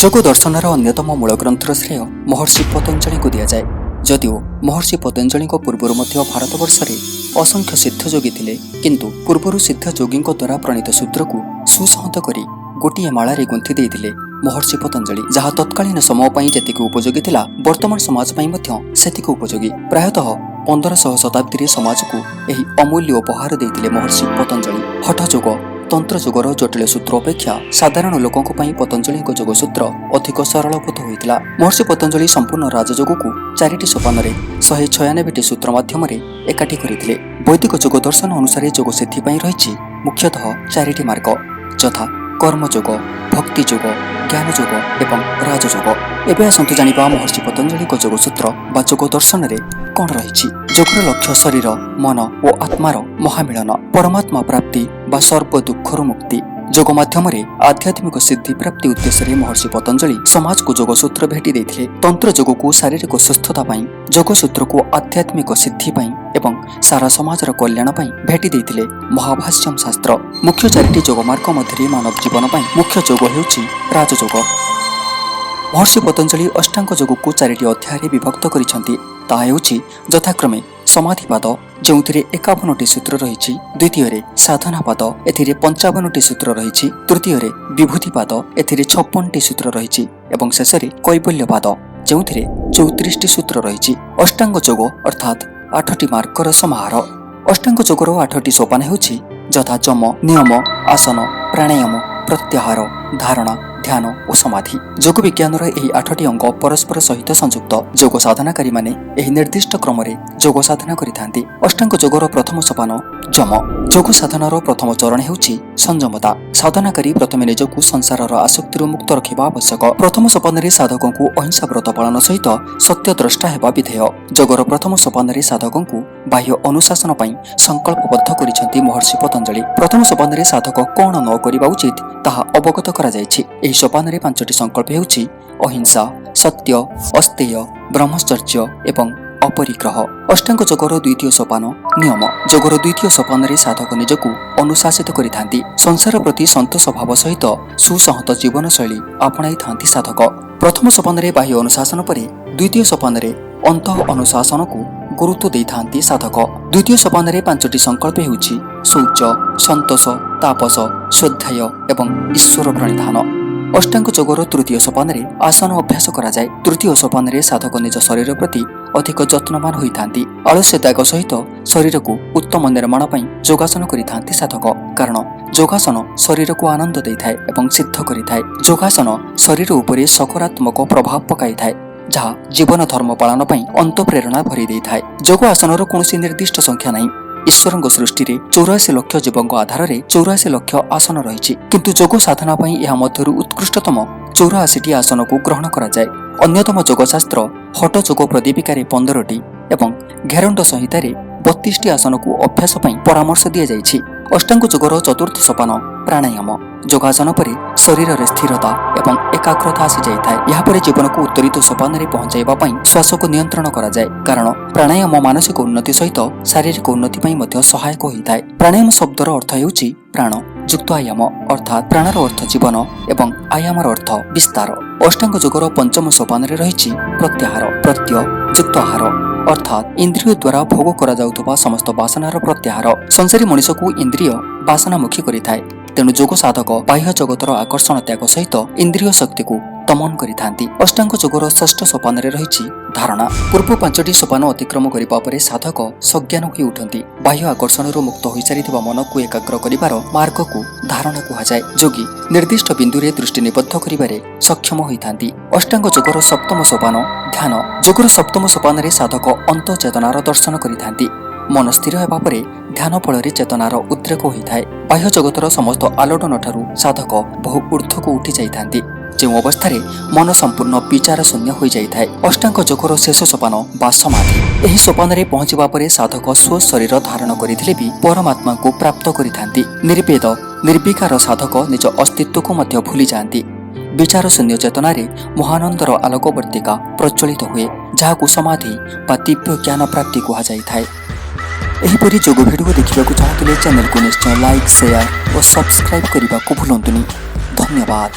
ଯୋଗ ଦର୍ଶନର ଅନ୍ୟତମ ମୂଳ ଗ୍ରନ୍ଥର ଶ୍ରେୟ ମହର୍ଷି ପତଞ୍ଜଳିଙ୍କୁ ଦିଆଯାଏ। ଯଦିଓ ମହର୍ଷି ପତଞ୍ଜଳିଙ୍କ ପୂର୍ବରୁ ମଧ୍ୟ ଭାରତବର୍ଷରେ ଅସଂଖ୍ୟ ସିଦ୍ଧଯୋଗୀ ଥିଲେ, କିନ୍ତୁ ପୂର୍ବରୁ ସିଦ୍ଧଯୋଗୀଙ୍କ ଦ୍ୱାରା ପ୍ରଣୀତ ସୂତ୍ରକୁ ସୁସଂହତ କରି ଗୋଟିଏ ମାଳାରେ ଗୁନ୍ଥି ଦେଇଥିଲେ ମହର୍ଷି ପତଞ୍ଜଳି, ଯାହା ତତ୍କାଳୀନ ସମୟ ପାଇଁ ଯେତିକି ଉପଯୋଗୀ ଥିଲା, ବର୍ତ୍ତମାନ ସମାଜ ପାଇଁ ମଧ୍ୟ ସେତିକି ଉପଯୋଗୀ। ପ୍ରାୟତଃ 1500 ଶତାବ୍ଦୀରେ ସମାଜକୁ ଏହି ଅମୂଲ୍ୟ ଉପହାର ଦେଇଥିଲେ ମହର୍ଷି ପତଞ୍ଜଳି। ହଠଯୋଗ, ତନ୍ତ୍ରଯୋଗର ଜଟିଳ ସୂତ୍ର ଅପେକ୍ଷା ସାଧାରଣ ଲୋକଙ୍କ ପାଇଁ ପତଞ୍ଜଳିଙ୍କ ଯୋଗସୂତ୍ର ଅଧିକ ସରଳବୋଧ ହୋଇଥିଲା। ମହର୍ଷି ପତଞ୍ଜଳି ସମ୍ପୂର୍ଣ୍ଣ ରାଜଯୋଗକୁ ଚାରିଟି ସୋପାନରେ 196ଟି ସୂତ୍ର ମାଧ୍ୟମରେ ଏକାଠି କରିଥିଲେ। ବୈଦିକ ଯୋଗ ଦର୍ଶନ ଅନୁସାରେ ଯୋଗ ସିଦ୍ଧି ପାଇଁ ରହିଛି ମୁଖ୍ୟତଃ ଚାରିଟି ମାର୍ଗ, ଯଥା କର୍ମଯୋଗ, ଭକ୍ତି ଯୋଗ, ଜ୍ଞାନଯୋଗ ଏବଂ ରାଜଯୋଗ। ଏବେ ଆସନ୍ତୁ ଜାଣିବା ମହର୍ଷି ପତଞ୍ଜଳିଙ୍କ ଯୋଗସୂତ୍ର ବା ଯୋଗ ଦର୍ଶନରେ କ'ଣ ରହିଛି। ଯୋଗର ଲକ୍ଷ୍ୟ ଶରୀର, ମନ ଓ ଆତ୍ମାର ମହାମିଳନ, ପରମାତ୍ମା ପ୍ରାପ୍ତି ବା ସର୍ବ ଦୁଃଖରୁ ମୁକ୍ତି। ଯୋଗ ମାଧ୍ୟମରେ ଆଧ୍ୟାତ୍ମିକ ସିଦ୍ଧି ପ୍ରାପ୍ତି ଉଦ୍ଦେଶ୍ୟରେ ମହର୍ଷି ପତଞ୍ଜଳି ସମାଜକୁ ଯୋଗସୂତ୍ର ଭେଟି ଦେଇଥିଲେ। ତନ୍ତ୍ର ଯୋଗକୁ ଶାରୀରିକ ସୁସ୍ଥତା ପାଇଁ, ଯୋଗସୂତ୍ରକୁ ଆଧ୍ୟାତ୍ମିକ ସିଦ୍ଧି ପାଇଁ ଏବଂ ସାରା ସମାଜର କଲ୍ୟାଣ ପାଇଁ ଭେଟି ଦେଇଥିଲେ ମହାଭାଷ୍ୟମ ଶାସ୍ତ୍ର। ମୁଖ୍ୟ ଚାରିଟି ଯୋଗ ମାର୍ଗ ମଧ୍ୟରେ ମାନବ ଜୀବନ ପାଇଁ ମୁଖ୍ୟ ଯୋଗ ହେଉଛି ରାଜଯୋଗ। ମହର୍ଷି ପତଞ୍ଜଳି ଅଷ୍ଟାଙ୍ଗ ଯୋଗକୁ ଚାରିଟି ଅଧ୍ୟାୟରେ ବିଭକ୍ତ କରିଛନ୍ତି। ତାହା ହେଉଛି ଯଥାକ୍ରମେ ସମାଧିପାଦ, ଯେଉଁଥିରେ 51ଟି ସୂତ୍ର ରହିଛି; ଦ୍ୱିତୀୟରେ ସାଧନାପାଦ, ଏଥିରେ 55ଟି ସୂତ୍ର ରହିଛି; ତୃତୀୟରେ ବିଭୂତିପାଦ, ଏଥିରେ 56ଟି ସୂତ୍ର ରହିଛି ଏବଂ ଶେଷରେ କୈବଲ୍ୟପାଦ, ଯେଉଁଥିରେ 34ଟି ସୂତ୍ର ରହିଛି। ଅଷ୍ଟାଙ୍ଗ ଯୋଗ ଅର୍ଥାତ୍ ଆଠଟି ମାର୍ଗର ସମାହାର। ଅଷ୍ଟାଙ୍ଗ ଯୋଗର ଆଠଟି ସୋପାନ ହେଉଛି ଯଥା ଯମ, ନିୟମ, ଆସନ, ପ୍ରାଣାୟାମ, ପ୍ରତ୍ୟାହାର, ଧାରଣା, ଧ୍ୟାନ ଓ ସମାଧି। ଯୋଗ ବିଜ୍ଞାନର ଏହି ଆଠଟି ଅଙ୍ଗ ପରସ୍ପର ସହିତ ସଂଯୁକ୍ତ। ଯୋଗ ସାଧନାକାରୀମାନେ ଏହି ନିର୍ଦ୍ଦିଷ୍ଟ କ୍ରମରେ ଯୋଗ ସାଧନା କରିଥାନ୍ତି। ଅଷ୍ଟାଙ୍ଗ ଯୋଗର ପ୍ରଥମ ସୋପାନ ଯମ। ଯୋଗ ସାଧନାର ପ୍ରଥମ ଚରଣ ହେଉଛି ସଂଯମତା। ସାଧନାକାରୀ ପ୍ରଥମେ ନିଜକୁ ସଂସାରର ଆସକ୍ତିରୁ ମୁକ୍ତ ରଖିବା ଆବଶ୍ୟକ। ପ୍ରଥମ ସୋପାନରେ ସାଧକଙ୍କୁ ଅହିଂସା ବ୍ରତ ପାଳନ ସହିତ ସତ୍ୟଦ୍ରଷ୍ଟା ହେବା ବିଧେୟ। ଯୋଗର ପ୍ରଥମ ସୋପାନରେ ସାଧକଙ୍କୁ ବାହ୍ୟ ଅନୁଶାସନ ପାଇଁ ସଂକଳ୍ପବଦ୍ଧ କରିଛନ୍ତି ମହର୍ଷି ପତଞ୍ଜଳି। ପ୍ରଥମ ସୋପାନରେ ସାଧକ କ'ଣ ନ କରିବା ଉଚିତ, ତାହା ଅବଗତ କରାଯାଇଛି। ଏହି ସୋପାନରେ ପାଞ୍ଚଟି ସଂକଳ୍ପ ହେଉଛି ଅହିଂସା, ସତ୍ୟ, ଅସ୍ତେୟ, ବ୍ରହ୍ମଚର୍ଯ୍ୟ ଏବଂ ଅପରିଗ୍ରହ। ଅଷ୍ଟାଙ୍ଗ ଯୋଗର ଦ୍ୱିତୀୟ ସୋପାନ ନିୟମ। ଯୋଗର ଦ୍ୱିତୀୟ ସୋପାନରେ ସାଧକ ନିଜକୁ ଅନୁଶାସିତ କରିଥାନ୍ତି। ସଂସାର ପ୍ରତି ସନ୍ତୋଷ ଭାବ ସହିତ ସୁସଂହତ ଜୀବନଶୈଳୀ ଆପଣାଇଥାନ୍ତି ସାଧକ। ପ୍ରଥମ ସୋପାନରେ ବାହ୍ୟ ଅନୁଶାସନ ପରେ ଦ୍ୱିତୀୟ ସୋପାନରେ ଅନ୍ତଃ ଅନୁଶାସନକୁ ଗୁରୁତ୍ୱ ଦେଇଥାନ୍ତି ସାଧକ। ଦ୍ୱିତୀୟ ସୋପାନରେ ପାଞ୍ଚଟି ସଂକଳ୍ପ ହେଉଛି ଶୌଚ, ସନ୍ତୋଷ, ତାପସ, ସ୍ୱାଧ୍ୟାୟ ଏବଂ ଈଶ୍ୱର ପ୍ରଣିଧାନ। ଅଷ୍ଟାଙ୍ଗ ଯୋଗର ତୃତୀୟ ସୋପାନରେ ଆସନ ଅଭ୍ୟାସ କରାଯାଏ। ତୃତୀୟ ସୋପାନରେ ସାଧକ ନିଜ ଶରୀର ପ୍ରତି ଅଧିକ ଯତ୍ନବାନ ହୋଇଥାନ୍ତି। ଆଳସ୍ୟ ତ୍ୟାଗ ସହିତ ଶରୀରକୁ ଉତ୍ତମ ନିର୍ମାଣ ପାଇଁ ଯୋଗାସନ କରିଥାନ୍ତି ସାଧକ, କାରଣ ଯୋଗାସନ ଶରୀରକୁ ଆନନ୍ଦ ଦେଇଥାଏ ଏବଂ ସିଦ୍ଧ କରିଥାଏ। ଯୋଗାସନ ଶରୀର ଉପରେ ସକାରାତ୍ମକ ପ୍ରଭାବ ପକାଇଥାଏ, ଯାହା ଜୀବନ ଧର୍ମ ପାଳନ ପାଇଁ ଅନ୍ତଃପ୍ରେରଣା ଭରି ଦେଇଥାଏ। ଯୋଗ ଆସନର କୌଣସି ନିର୍ଦ୍ଦିଷ୍ଟ ସଂଖ୍ୟା ନାହିଁ। ଈଶ୍ୱରଙ୍କ ସୃଷ୍ଟିରେ 84 ଲକ୍ଷ ଜୀବଙ୍କ ଆଧାରରେ 84 ଲକ୍ଷ ଆସନ ରହିଛି, କିନ୍ତୁ ଯୋଗ ସାଧନା ପାଇଁ ଏହା ମଧ୍ୟରୁ ଉତ୍କୃଷ୍ଟତମ 84ଟି ଆସନକୁ ଗ୍ରହଣ କରାଯାଏ। ଅନ୍ୟତମ ଯୋଗଶାସ୍ତ୍ର ହଠ ଯୋଗ ପ୍ରଦୀପିକାରେ 15ଟି ଏବଂ ଘେରଣ୍ଡ ସଂହିତାରେ 32ଟି ଆସନକୁ ଅଭ୍ୟାସ ପାଇଁ ପରାମର୍ଶ ଦିଆଯାଇଛି। ଅଷ୍ଟାଙ୍ଗ ଯୋଗର ଚତୁର୍ଥ ସୋପାନ ପ୍ରାଣାୟାମ। ଯୋଗାସନ ପରେ ଶରୀରରେ ସ୍ଥିରତା ଏବଂ ଏକାଗ୍ରତା ଆସିଯାଇଥାଏ। ଏହାପରେ ଜୀବନକୁ ଉତ୍ତରିତ ସୋପାନରେ ପହଞ୍ଚାଇବା ପାଇଁ ଶ୍ୱାସକୁ ନିୟନ୍ତ୍ରଣ କରାଯାଏ, କାରଣ ପ୍ରାଣାୟାମ ମାନସିକ ଉନ୍ନତି ସହିତ ଶାରୀରିକ ଉନ୍ନତି ପାଇଁ ମଧ୍ୟ ସହାୟକ ହୋଇଥାଏ। ପ୍ରାଣାୟାମ ଶବ୍ଦର ଅର୍ଥ ହେଉଛି ପ୍ରାଣ ଯୁକ୍ତ ଆୟାମ, ଅର୍ଥାତ୍ ପ୍ରାଣର ଅର୍ଥ ଜୀବନ ଏବଂ ଆୟାମର ଅର୍ଥ ବିସ୍ତାର। ଅଷ୍ଟାଙ୍ଗ ଯୋଗର ପଞ୍ଚମ ସୋପାନରେ ରହିଛି ପ୍ରତ୍ୟାହାର। ପ୍ରତ୍ୟ ଯୁକ୍ତ ଆହାର, ଅର୍ଥାତ୍ ଇନ୍ଦ୍ରିୟ ଦ୍ୱାରା ଭୋଗ କରାଯାଉଥିବା ସମସ୍ତ ବାସନାର ପ୍ରତ୍ୟାହାର। ସଂସାରୀ ମଣିଷକୁ ଇନ୍ଦ୍ରିୟ ବାସନାମୁଖୀ କରିଥାଏ। ତେଣୁ ଯୋଗ ସାଧକ ବାହ୍ୟ ଜଗତର ଆକର୍ଷଣ ତ୍ୟାଗ ସହିତ ଇନ୍ଦ୍ରିୟ ଶକ୍ତିକୁ ଦମନ କରିଥାନ୍ତି। ଅଷ୍ଟାଙ୍ଗ ଯୋଗର ଷଷ୍ଠ ସୋପାନରେ ରହିଛି ଧାରଣା। ପୂର୍ବ ପାଞ୍ଚଟି ସୋପାନ ଅତିକ୍ରମ କରିବା ପରେ ସାଧକ ସଜ୍ଞାନ ହୋଇ ଉଠନ୍ତି। ବାହ୍ୟ ଆକର୍ଷଣରୁ ମୁକ୍ତ ହୋଇସାରିଥିବା ମନକୁ ଏକାଗ୍ର କରିବାର ମାର୍ଗକୁ ଧାରଣା କୁହାଯାଏ। ଯୋଗୀ ନିର୍ଦ୍ଦିଷ୍ଟ ବିନ୍ଦୁରେ ଦୃଷ୍ଟି ନିବଦ୍ଧ କରିବାରେ ସକ୍ଷମ ହୋଇଥାନ୍ତି। ଅଷ୍ଟାଙ୍ଗ ଯୋଗର ସପ୍ତମ ସୋପାନ ଧ୍ୟାନ। ଯୋଗର ସପ୍ତମ ସୋପାନରେ ସାଧକ ଅନ୍ତଃଚେତନାର ଦର୍ଶନ କରିଥାନ୍ତି। ମନ ସ୍ଥିର ହେବା ପରେ ଧ୍ୟାନ ଫଳରେ ଚେତନାର ଉଦ୍ରେକ ହୋଇଥାଏ। ବାହ୍ୟ ଜଗତର ସମସ୍ତ ଆଲୋଡ଼ନ ଠାରୁ ସାଧକ ବହୁ ଊର୍ଦ୍ଧ୍ୱକୁ ଉଠି ଯାଇଥାନ୍ତି, ଯେଉଁ ଅବସ୍ଥାରେ ମନ ସମ୍ପୂର୍ଣ୍ଣ ବିଚାର ଶୂନ୍ୟ ହୋଇଯାଇଥାଏ। ଅଷ୍ଟାଙ୍ଗ ଯୋଗର ଶେଷ ସୋପାନ ବା ସମାଧି। ଏହି ସୋପାନରେ ପହଞ୍ଚିବା ପରେ ସାଧକ ସ୍ୱଶରୀର ଧାରଣ କରିଥିଲେ ବି ପରମାତ୍ମାଙ୍କୁ ପ୍ରାପ୍ତ କରିଥାନ୍ତି। ନିର୍ବେଦ, ନିର୍ବିକାର ସାଧକ ନିଜ ଅସ୍ତିତ୍ୱକୁ ମଧ୍ୟ ଭୁଲି ଯାଆନ୍ତି। ବିଚାର ଶୂନ୍ୟ ଚେତନାରେ ମହାନନ୍ଦର ଆଲୋକବର୍ତ୍ତିକା ପ୍ରଜ୍ୱଳିତ ହୁଏ, ଯାହାକୁ ସମାଧି ବା ଦିବ୍ୟ ଜ୍ଞାନ ପ୍ରାପ୍ତି କୁହାଯାଇଥାଏ। ଏହିପରି ଯୋଗ ଭିଡ଼ିଓ ଦେଖିବାକୁ ଚାହୁଁଥିଲେ ଚ୍ୟାନେଲକୁ ନିଶ୍ଚୟ ଲାଇକ୍, ସେୟାର ଓ ସବସ୍କ୍ରାଇବ୍ କରିବାକୁ ଭୁଲନ୍ତୁନି। ଧନ୍ୟବାଦ।